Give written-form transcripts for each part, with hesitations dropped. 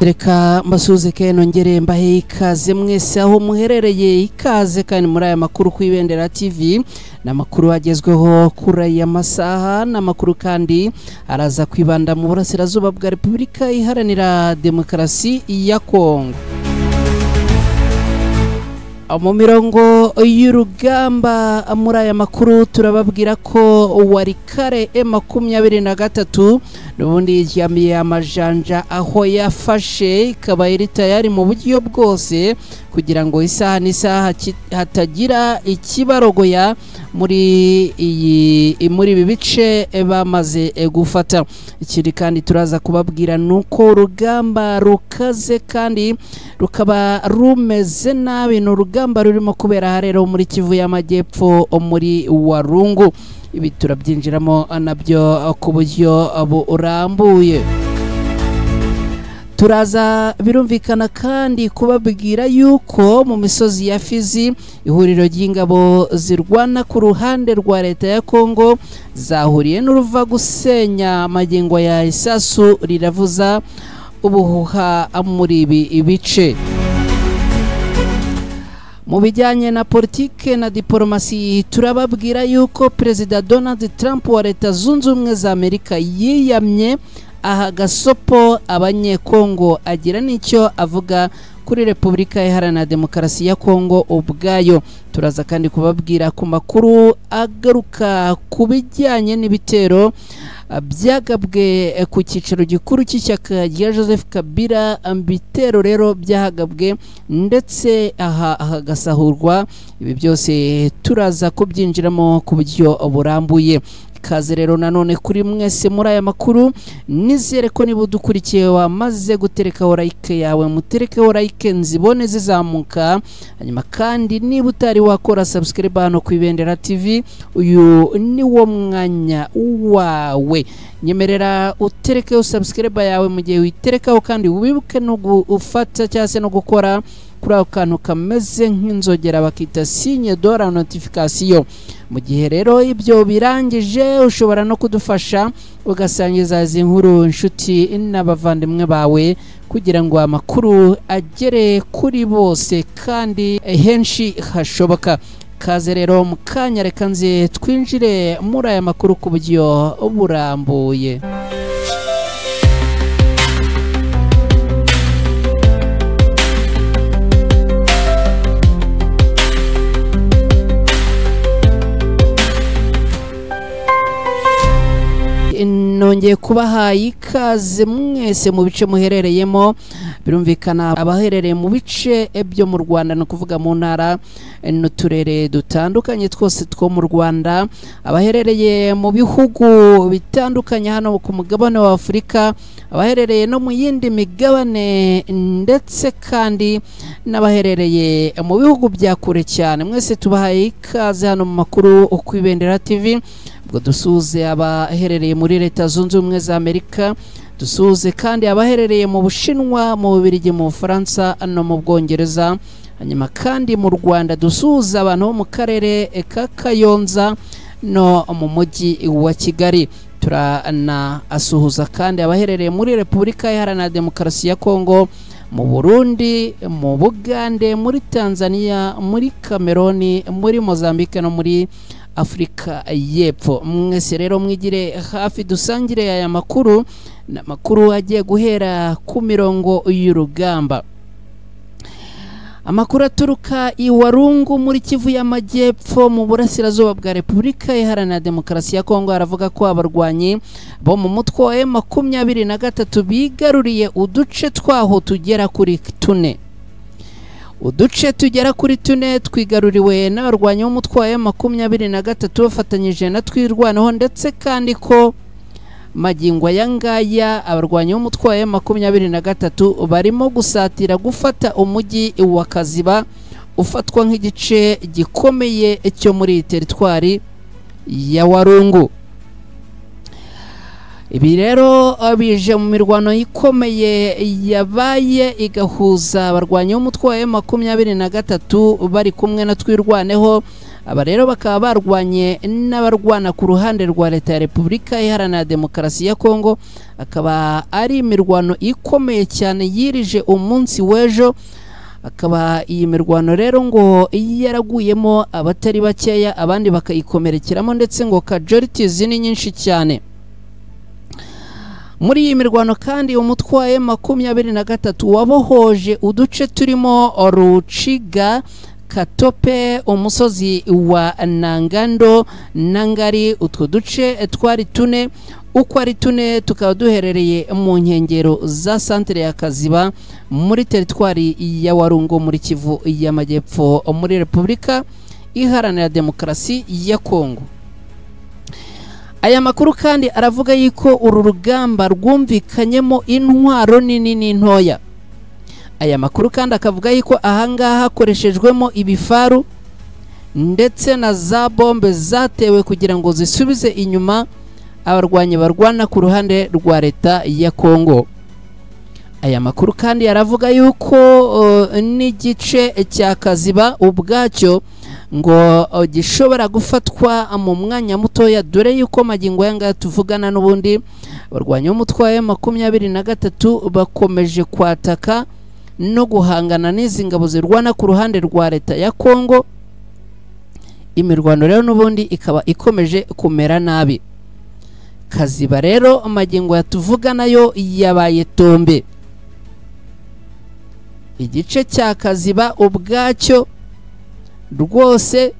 Reka mbasuhuze ke nongere mbahe ikaze mwese aho muherereye, ikaze kandi muri aya makuru ku Ibendera TV. N'amakuru agezweho kuri aya masaha, n'amakuru kandi araza kwibanda mu burasirazuba bwa Repubulika Iharanira Demokarasi ya Kongo. Mu mirongo y'urugamba muri aya makuru turababwira ko Walikare M23 n'ubundi yamiye amajanja aho yafashe, ikaba iri tayari mu buryo bwose kugira ngo isaha n'isaha hatagira ikibarogoya muri ibi bice bamaze gufata. Ikindi kandi turaza kubabwira nuko urugamba rukaze kandi rukaba rumeze nabi, n'urugamba rurimo kubera rero muri Kivu y'Amajyepfo muri Warungu. Ibi turabyinjiramo nabyo ku buryo burambuye. Turaza birumvikana kandi kubabwira yuko mu misozi ya Fizi ihuriro ry'ingabo zirwana ku ruhande rwa leta ya Kongo zahuriye n'uruva gusenya, magingo ya isasu riravuza ubuhuha muri ibi bice. Mu bijyanye na politike na diplomasi turababwira yuko Perezida Donald Trump wa Leta Zunze Ubumwe za Amerika yiyamye aha gasopo abanyekongo, agira n'icyo avuga kuri Repubulika Iharanira Demokarasi ya Kongo ubwayo. Turaza kandi kubabwira ku makuru agaruka ku bijyanye n'ibitero byagabwe ku cyicaro gikuru cy'ishyaka rya Joseph Kabila. Ibitero rero byahagabwe ndetse aha hagasahurwa. Ibi byose turaza kubyinjiramo ku buryo burambuye. Ikaze rero nanone kuri mwese muri aya makuru, nizere ko niba udukurikiye wamaze guterekaho like yawe, muterekeho like nzibone zizamuka. Hanyuma kandi niba utari wakora subscribe hano ku Ibendera TV, uyu ni wo mwanya wawe, nyemerera uterekeho subscribe yawe. Mu gihe witerekaho kandi wibuke no gufata cyangwa se no gukora kuri ako kantu kameze nk'inzogera bakita signe de la notification. Mu gihe rero ibyo birangije, ushobora no kudufasha ugasangiza izi nkuru inshuti n'abavandimwe bawe kugira ngo amakuru agere kuri bose kandi henshi hashoboka. Kaze rero mu kanya reka nze twinjire muri aya makuru ku buryo burambuye. Nongeye kubaha ikaze mwese mu bice muherereyemo. Birumvikana abaherereye mu bice byo mu Rwanda, no kuvuga mu ntara n'uturere dutandukanye twose two mu Rwanda, abaherereye mu bihugu bitandukanye hano ku mugabane wa Afurika, abaherereye no mu yindi migabane, ndetse kandi n'abaherereye mu bihugu bya kure cyane, mwese tubahaye ikaze hano mu makuru ku Ibendera TV. Ubwo dusuze abaherereye muri Leta Zunze Ubumwe za Amerika, dusuze kandi abaherereye mu Bushinwa, mu Bubiligi, mu Bufaransa no mu Bwongereza. Hanyuma kandi mu Rwanda dusuze abantu bo mu karere ka Kayonza no mu mujyi wa Kigali. Turanasuhuza kandi abaherereye muri Repubulika Iharanira Demokarasi ya Kongo, mu Burundi, mu Bugande, muri Tanzania, muri Kameroni, muri Mozambique no muri Afrika y'Epfo. Mwese rero mwigire hafi dusangire aya makuru, n'amakuru agiye guhera ku mirongo y'urugamba. Amakuru aturuka i Warungu muri Kivu y'Amajyepfo mu burasirazuba bwa Repubulika Iharanira Demokarasi ya Kongo aravuga ko abarwanyi bo mu mutwe wa M23 bigaruriye uduce twaho tugera kuri tune. Uduce tugera kuri tune twigaruriwe n'abarwanyi b'umutwe wa M23 bafatanyije na Twirwaneho, ndetse kandi ko magingo aya ngaya abarwanyi b'umutwe wa M23 barimo gusatira gufata umujyi wa Kaziba ufatwa nk'igice gikomeye cyo muri teritwari ya Warungu. Ibi rero bije mu mirwano ikomeye yabaye igahuza abarwanyi b'umutwe wa M23 bari kumwe na Twirwaneho Aba rero bakaba barwanye n'abarwana ku ruhande rwa leta ya Repubulika Iharanira Demokarasi ya Kongo. Akaba ari imirwano ikomeye cyane yirije umunsi w'ejo. Akaba iyi mirwano rero ngo yaraguyemo abatari bakeya, abandi bakayikomerekeramo, ndetse ngo casualties ni nyinshi cyane. Muri iyi mirwano kandi umutwe wa M23 wabohoje uduce turimo Ruciga, Katope, umusozi wa Nangando, Nangari. Utwo duce twari tune, uko ari tune tukaba duherereye mu nkengero za santere ya Kaziba muri teritwari ya Warungo muri Kivu y'Amajyepfo muri Repubulika Iharanira Demokarasi ya Kongo. Aya makuru kandi aravuga yuko uru rugamba rwumvikanyemo intwaro nini n'intoya. Aya makuru kandi akavuga yuko ahangaha hakoreshejwemo ibifaru ndetse na za bombe zatewe kugira ngo zisubize inyuma abarwanyi barwana ku ruhande rwa leta ya Kongo. Aya makuru kandi aravuga yuko n'igice cya Kaziba ubwacyo ngo gishobora gufatwa mu mwanya mutoya, dore yuko magingo yanga tuvugana n'ubundi abarwanyi b'umutwe wa M23 bakomeje kwataka no guhangana n'izi ngabo zirwana ku ruhande rwa leta ya Kongo. Imirwano rero n'ubundi ikaba ikomeje kumera nabi. Kaziba rero magingo yatuvugana yo yabaye tombe. Igice cya Kaziba ubwacyo rwose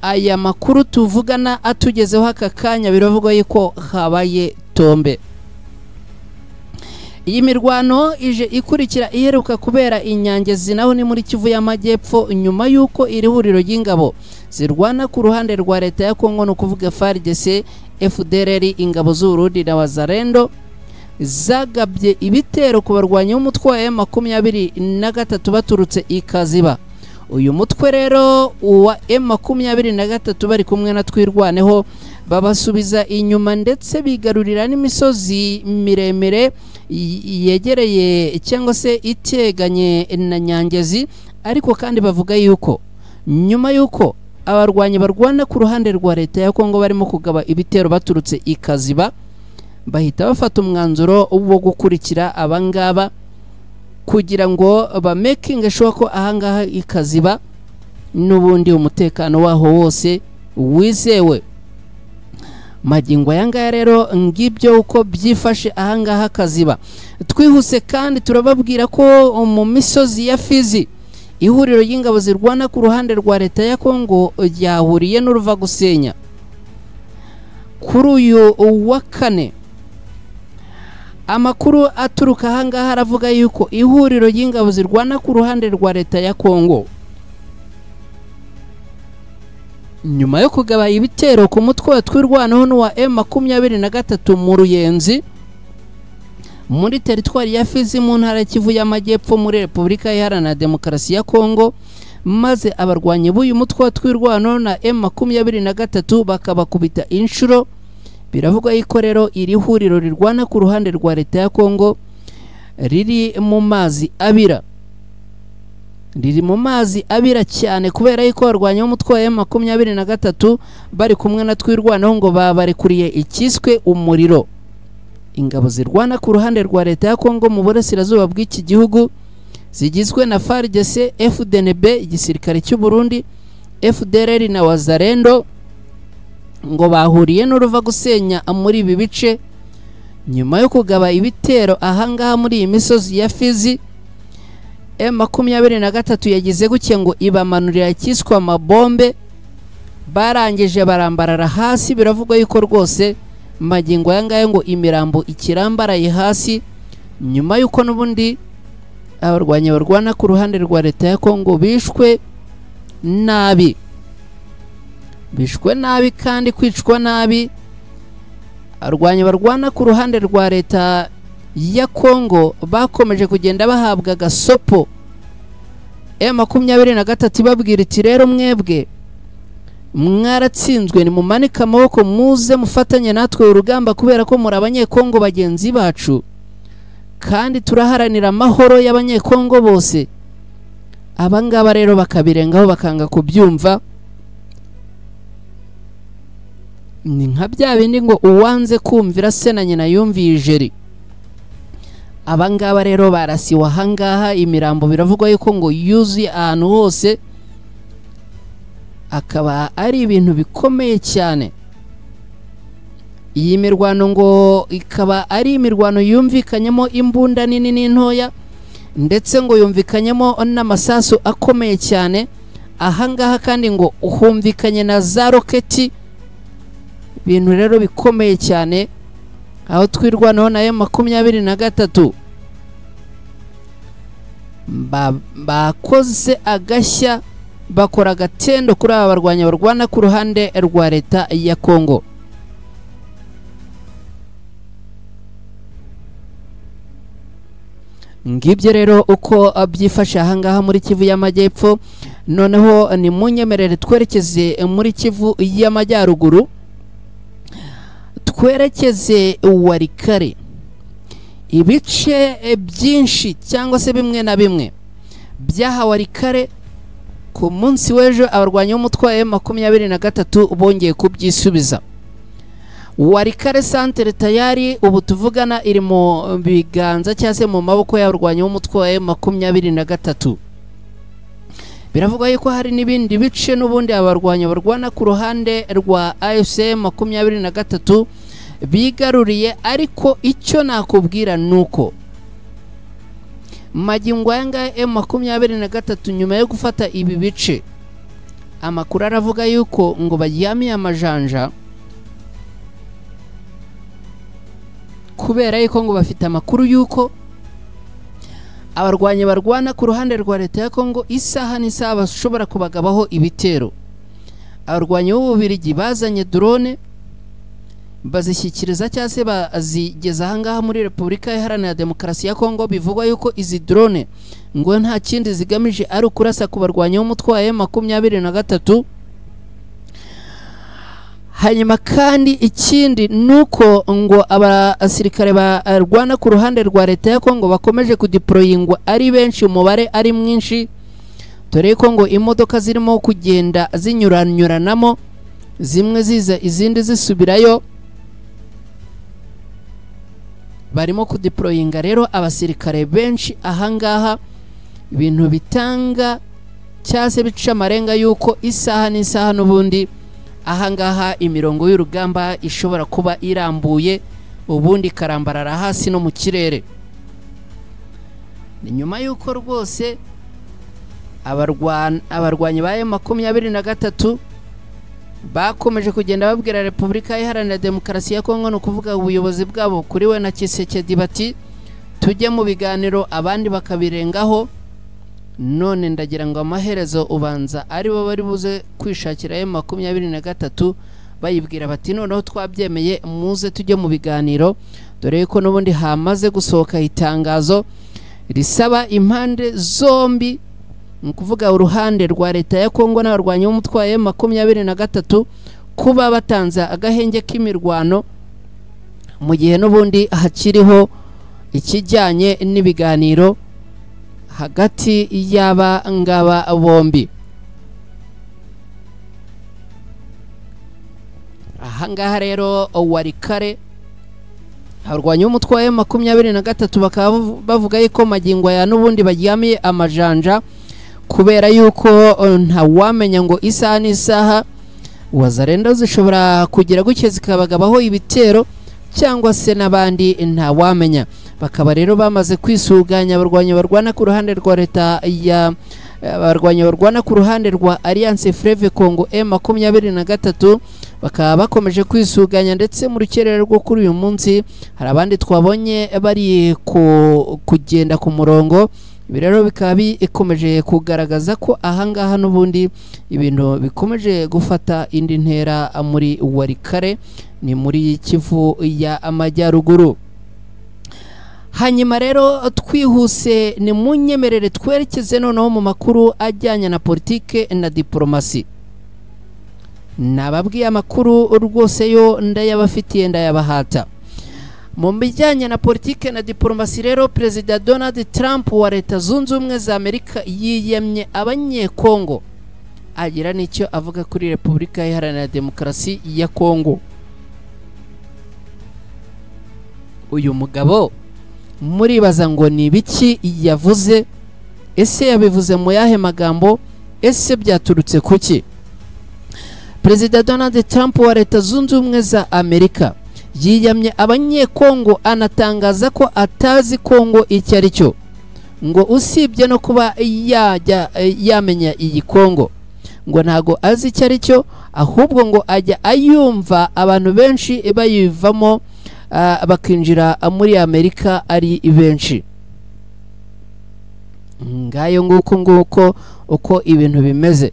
aya makuru tuvugana atugezeho aka kanya biravugwa yuko habaye tombe. Iyi mirwano ije ikurikira iheruka kubera Inyangezi, naho ni muri Kivu y'Amajyepfo, nyuma yuko iri huriro ry'ingabo zirwana ku ruhande rwa leta ya Kongo, no kuvuga FARDC, FDLR, ingabo z'u Burundi na Wazalendo, zagabye ibitero ku barwanyi b'umutwe wa M23 baturutse i Kaziba. Uyu mutwe rero wa M23 bari kumwe na Twirwaneho babasubiza inyuma, ndetse bigarurira n'imisozi miremire yegereye cyangwa se iteganye na Nyangezi. Ariko kandi bavuga yuko nyuma yuko abarwanyi barwana ku ruhande rwa leta ya Kongo barimo kugaba ibitero baturutse i Kaziba, bahita bafata umwanzuro wo gukurikira abangaba kugira ngo ba making sure ko ahangaha i Kaziba n'ubundi umutekano waho wose wizewe. Magingo aya rero ngibyo uko byifashe ahangaha Kaziba. Twihuse kandi turababwira ko mu misozi ya Fizi ihuriro ry'ingabo zirwana ku ruhande rwa leta ya Kongo ryahuriye n'uruva gusenya kuri uyu wa kane. Amakuru aturuka ahangaha aravuga yuko ihuriro ry'ingabo zirwana ku ruhande rwa leta ya Kongo nyuma yo kugaba ibitero ku mutwe wa Twirwaneho n'uwa M23 mu Ruyenzi muri teritwari ya Fizi mu ntara ya Kivu y'Amajyepfo muri Repubulika Iharanira Demokarasi ya Kongo, maze abarwanyi b'uyu mutwe wa Twirwaneho na M23 bakabakubita inshuro. Biravugwa yuko rero iri huriro rirwana ku ruhande rwa leta ya Kongo riri mu mazi abira, riri mu mazi abira cyane, kubera yuko abarwanyi b'umutwe wa M23 bari kumwe na Twirwaneho ngo babarekuriye ikiswe umuriro. Ingabo zirwana ku ruhande rwa leta ya Kongo mu burasirazuba bw'iki gihugu zigizwe na FARDC, FDNB, igisirikare cy'u Burundi, FDLR na Wazalendo ngo bahuriye n'uruva gusenya muri ibi bice nyuma yo kugaba ibitero ahangaha muri iyi misozi ya Fizi. M23 yagize guke ngo ibamanurira kiswa amabombe, barangije barambarara hasi. Biravugwa yuko rwose magingo aya ngaya ngo imirambo ikirambaraye hasi, nyuma yuko n'ubundi abarwanyi barwana ku ruhande rwa leta ya Kongo bishwe nabi, bishwe nabi kandi kwicwa nabi. Abarwanyi barwana ku ruhande rwa leta ya Kongo bakomeje kugenda bahabwa gasopo. M23 ibabwira iti rero mwebwe mwaratsinzwe, nimumanike amaboko muze mufatanye natwe urugamba, kubera ko muri abanyekongo bagenzi bacu kandi turaharanira amahoro y'abanyekongo bose. Abangaba rero bakabirengaho bakanga kubyumva. Ni nka bya bindi ngo uwanze kumvira se na nyina yumviye ijeri. Abangaba rero barasiwe ahangaha, imirambo biravugwa yuko ngo yuzuye ahantu hose, akaba ari ibintu bikomeye cyane. Iyi mirwano ngo ikaba ari imirwano yumvikanyemo imbunda nini n'intoya, ndetse ngo yumvikanyemo n'amasasu akomeye cyane. Ahangaha kandi ngo humvikanye na za roketi, ibintu rero bikomeye cyane. Aho twirwanaho na M23 bakoze agashya, bakora agatendo kuri aba barwanya barwana ku ruhande rwa leta ya Kongo. Ngibyo rero uko byifashe ahangaha muri Kivu y'Amajyepfo. Noneho ni munyemerere twerekeze muri Kivu y'Amajyaruguru, twerekeze Walikale. Ibice byinshi cyangwa se bimwe na bimwe byaha Walikale ku munsi w'ejo abarwanyi b'umutwe wa M23 bongeye kubyisubiza. Walikale centre tayari ubu tuvugana iri mu biganza cyangwa se mu maboko y'abarwanyi b'umutwe wa M23. Biravugwa yuko hari n'ibindi bice n'ubundi abarwanyi barwana ku ruhande rwa AFC 23 bigaruriye, ariko icyo nakubwira nuko magingo aya ngaya M23 nyuma yo gufata ibi bice, amakuru aravuga yuko ngo baryamiye amajanja, kubera yuko ngo bafite amakuru yuko abarwanyi barwana ku ruhande rwa leta ya Kongo isaha n'isaha bashobora kubagabaho ibitero. Abarwanyi b'Ububirigi bazanye drone bazishyikiriza cyangwa se bazigeza ahangaha muri Repubulika Iharanira Demokarasi ya Kongo. Bivugwa yuko izi drone ngo nta kindi zigamije ari ukurasa ku barwanyi b'umutwe wa M23. Hanyuma kandi ikindi nuko ngo abasirikare barwana ku ruhande rwa leta ya Kongo bakomeje kudeployingwa ari benshi, umubare ari mwinshi, dore ko ngo imodoka zirimo kugenda zinyuranyuranamo, zimwe ziza izindi zisubirayo. Barimo kudeployinga rero abasirikare benshi ahangaha, ibintu bitanga cyangwa se bica amarenga yuko isaha n'isaha n'ubundi ahangaha imirongo y'urugamba ishobora kuba irambuye, ubundi ikarambarara hasi no mu kirere. Ni nyuma yuko rwose abarwanyi ba M23 bakomeje kugenda babwira Repubulika Iharanira Demokarasi ya Kongo, no kuvuga ubuyobozi bwabo kuri we na Tshisekedi bati tujye mu biganiro, abandi bakabirengaho. None ndagira ngo amaherezo ubanza ari bo bari buze kwishakira M23, bayibwira bati noneho twabyemeye muze tujye mu biganiro, dore ko n'ubundi hamaze gusohoka itangazo risaba impande zombi, ni ukuvuga uruhande rwa leta ya Kongo n'abarwanyi b'umutwe wa M23 kuba batanze agahenge k'imirwano mu gihe n'ubundi hakiriho ikijyanye n'ibiganiro hagati y'aba ngaba bombi. Ahangaha rero Walikale abarwanyi b'umutwe wa M23 bakaba bavuga yuko magingo ya n'ubundi baryamiye amajanja, kubera yuko ntawamenya ngo isaha n'isaha wazarenda zishobora kugira guke zikabagabaho ibitero cyangwa se n'abandi ntawamenya. Bakaba rero bamaze kwisuganya abarwanyi barwana ku ruhande rwa leta ya abarwanyi barwana ku ruhande rwa Alliance Fleuve Congo M23, bakaba bakomeje kwisuganya, ndetse mu rukerera rwo kuri uyu munsi hari abandi twabonye bari kugenda ku murongo. Ibi rero bikaba bikomeje kugaragaza ko ahangaha n'ubundi ibintu bikomeje gufata indi ntera muri Walikale, ni muri Kivu ya Amajyaruguru. Hanyuma rero twihuse ni munyemerere twerekeze noneho mu makuru ajyanye na politike na diplomasi. Nababwiye amakuru rwose yo ndayabafitiye ndayabahata. Mu bijyanye na politike na diplomasi rero, Perezida Donald Trump wa Leta Zunze Ubumwe za Amerika yiyemye abanyekongo, agira n'icyo avuga kuri Repubulika Iharanira Demokarasi ya Kongo. Uyu mugabo muribaza ngo ni ibiki yavuze? Ese yabivuze mu yahe magambo? Ese byaturutse kuki? Perezida Donald Trump wa Leta Zunze Ubumwe za Amerika yiyamye abanyekongo, anatangaza ko atazi Kongo icyo ari cyo, ngo usibye no kuba yajya yamenya iyi Kongo ngo ntago azi icyo ari cyo, ahubwo ngo ajya ayumva abantu benshi bayivamo bakinjira muri Amerika ari benshi. Ngayo nguko nguko uko ibintu bimeze.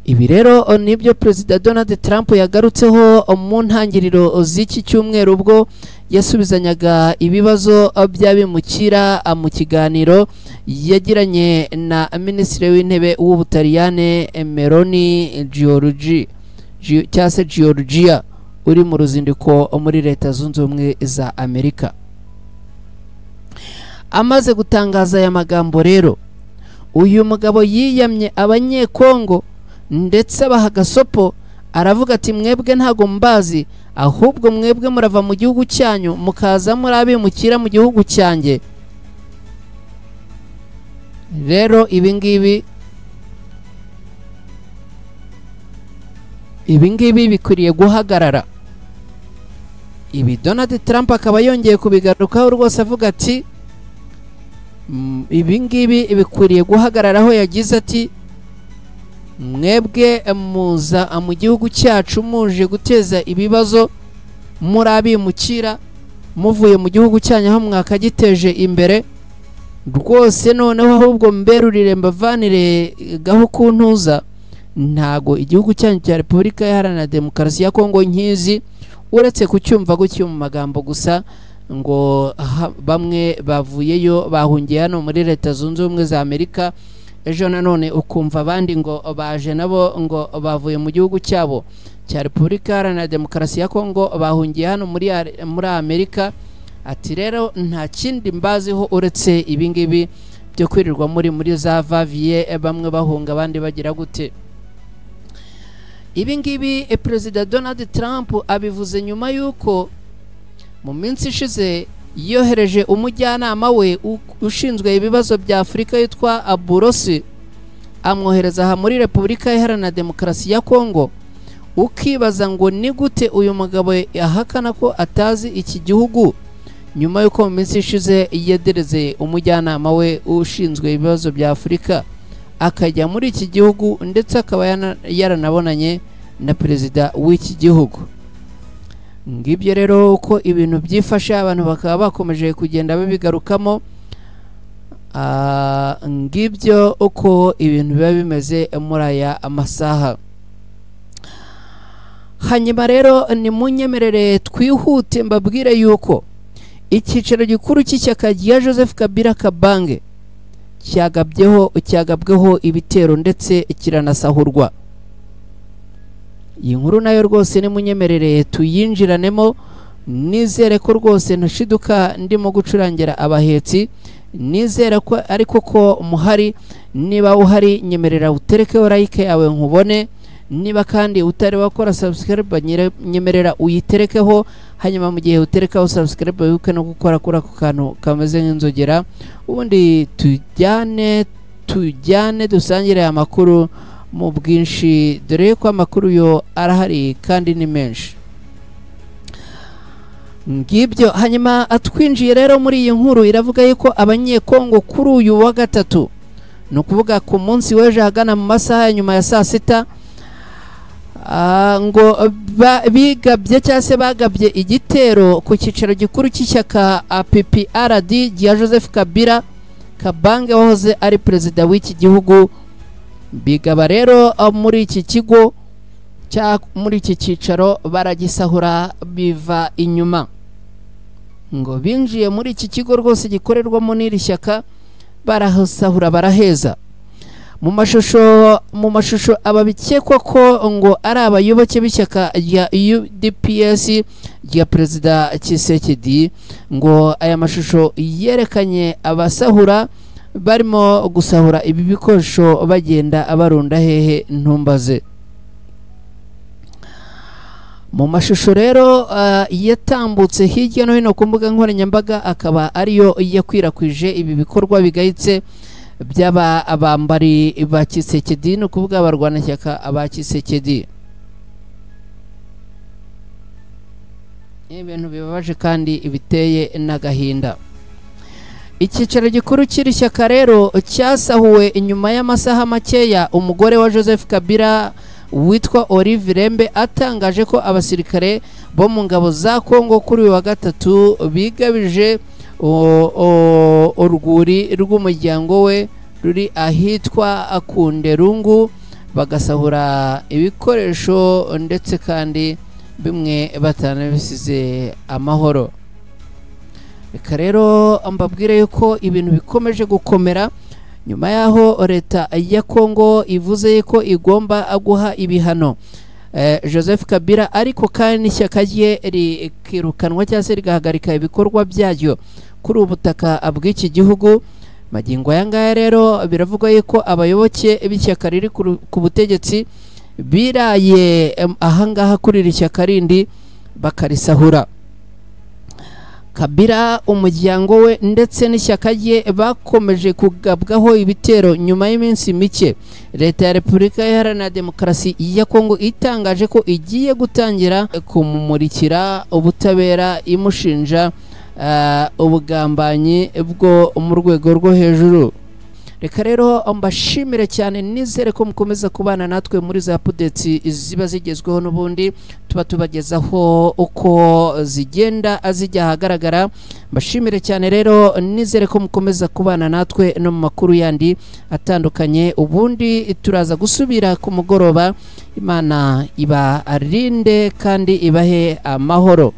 Ibi rero nibyo Perezida Donald Trump yagarutseho mu ntangiriro z'iki cyumweru, ubwo yasubizanyaga ibibazo by'abimukira mu kiganiro yagiranye na Minisitiri w'Intebe w'Ubutaliyane Meloni Giorgi cyangwa se Giorgia, uri mu ruzinduko muri Leta Zunze Ubumwe za Amerika. Amaze gutangaza aya magambo rero, uyu mugabo yiyamye abanyekongo ndetse abaha gasopo, aravuga ati mwebwe ntago mbazi, ahubwo mwebwe murava mu gihugu cyanyu mukaza muri abimukira mu gihugu cyanjye. Rero ibingibi bikwiriye guhagarara. Ibi Donald Trump akaba yongeye kubigarukaho rwose, avuga ati ibingibi bikwiriye guhagararaho. Yagize ati mwebwe muza mu gihugu cyacu muje guteza ibibazo, muri abimukira muvuye mu gihugu cyanyu aho mwakagiteje imbere rwose, noneho ahubwo mberurire mbavanire gaho kuntuza, ntago igihugu cyanyu cya Repubulika Iharanira Demokarasi ya Kongo nkizi, uretse kucyumva gutyo mu magambo gusa, ngo bamwe bavuyeyo bahungiye hano muri Leta Zunze Ubumwe za Amerika, ejo nanone ukumva abandi ngo baje nabo ngo bavuye mu gihugu cyabo cya Repubulika Iharanira Demokarasi ya Kongo bahungiye hano muri Amerika. Ati rero nta kindi mbaziho uretse ibingibi byo kwirirwa muri za vaviye, bamwe bahunga abandi bagira gute. Ibingibi Perezida Donald Trump abivuze nyuma yuko mu minsi ishize yohereje umujyanama we ushinzwe ibibazo bya Afurika yitwa Aburosi, amwohereza aha muri Repubulika Iharanira Demokarasi ya Kongo. Ukibaza ngo ni gute uyu mugabo ahakana ko atazi iki gihugu nyuma yuko mu minsi ishize yedereze umujyanama we ushinzwe ibibazo bya Afurika akajya muri iki gihugu, ndetse akaba yaranabonanye na perezida w'iki gihugu. Ngibyo rero uko ibintu byifashe, abantu bakaba bakomeje kugenda babigarukamo. Ngibyo uko ibintu biba bimeze muri aya amasaha. Hanyuma rero ni munyemerere twihute mbabwire yuko icyicaro gikuru cy'ishyaka rya Joseph Kabila Kabange cyagabweho ibitero ndetse kiranasahurwa. Iyi nkuru nayo rwose ni munyemerere tuyinjiranemo, nizere ko rwose ntashiduka ndimo gucurangira abahetsi, nizere ko ariko ko muhari. Niba uhari nyemerera uterekeho like yawe nkubone, niba kandi utari wakora subscribe nyemerera uyiterekeho, hanyuma mu gihe uterekaho subscribe wibuke no gukora kuri ako kantu kameze nk'inzogera, ubundi tujyane dusangire amakuru mu bwinshi, dore ko amakuru yo arahari kandi ni menshi. Ngibyo. Hanyuma atwinjiye rero muri iyi nkuru iravuga yuko abanyekongo kuri uyu wa gatatu, ni ukuvuga ku munsi w'ejo ahagana mu masaha ya nyuma ya saa sita, ngo bigabye cyangwa se bagabye igitero ku cyicaro gikuru cy'ishyaka PPRD rya Joseph Kabila Kabange wahoze ari perezida w'iki gihugu. Bigaba rero muri iki kigo cya muri iki cyicaro baragisahura biva inyuma, ngo binjiye muri iki kigo rwose gikorerwamo n'iri shyaka barahasahura baraheza. Mu mashusho ababikekwa ko ngo ari abayoboke b'ishyaka rya UDPS rya Perezida Tshisekedi, ngo aya mashusho yerekanye abasahura barimo gusahura ibi bikoresho bagenda abarunda hehe ntumbaze. Mu mashusho rero yatambutse hirya no hino ku mbuga nkoranyambaga, akaba ariyo yakwirakwije ibi bikorwa bigayitse by'aba abambari ba Tshisekedi, ni ukuvuga abarwanashyaka ba Tshisekedi. Ibintu bibabaje kandi biteye n'agahinda. Icyicaro gikuru cy'iri shyaka rero cyasahuwe inyuma y'amasaha makeya umugore wa Joseph Kabila witwa Olive Lembe atangaje ko abasirikare bo mu ngabo za Kongo kuri uyu wa gatatu bigabije urwuri rw'umuryango we ruri ahitwa Akunderungu, bagasahura ibikoresho ndetse kandi bimwe batanabisize amahoro. Reka rero mbabwire yuko ibintu bikomeje gukomera nyuma yaho leta ya Kongo ivuze ko igomba guha ibihano Joseph Kabila, ariko kandi n'ishyaka rye rikirukanwa cyangwa se rigahagarika ibikorwa byaryo kuri ubu butaka bw'iki gihugu. Magingo aya ngaya rero biravugwa yuko abayoboke b'ishyaka riri ku butegetsi biraye ahangaha kuri iri shyaka rindi bakarisahura. Kabila, umuryango we ndetse n'ishyaka rye bakomeje kugabwaho ibitero nyuma y'iminsi mike leta ya Repubulika Iharanira Demokarasi ya Kongo itangaje ko igiye gutangira kumumurikira ubutabera imushinja ubugambanyi bwo mu rwego rwo hejuru. Reka rero mbashimire cyane, nizere ko mukomeza kubana natwe muri za updates ziba zigezweho, n'ubundi tuba tubagezaho uko zigenda zijya ahagaragara. Mbashimire cyane rero, nizere ko mukomeza kubana natwe no mu makuru yandi atandukanye. Ubundi turaza gusubira ku mugoroba. Imana ibarinde kandi ibahe amahoro.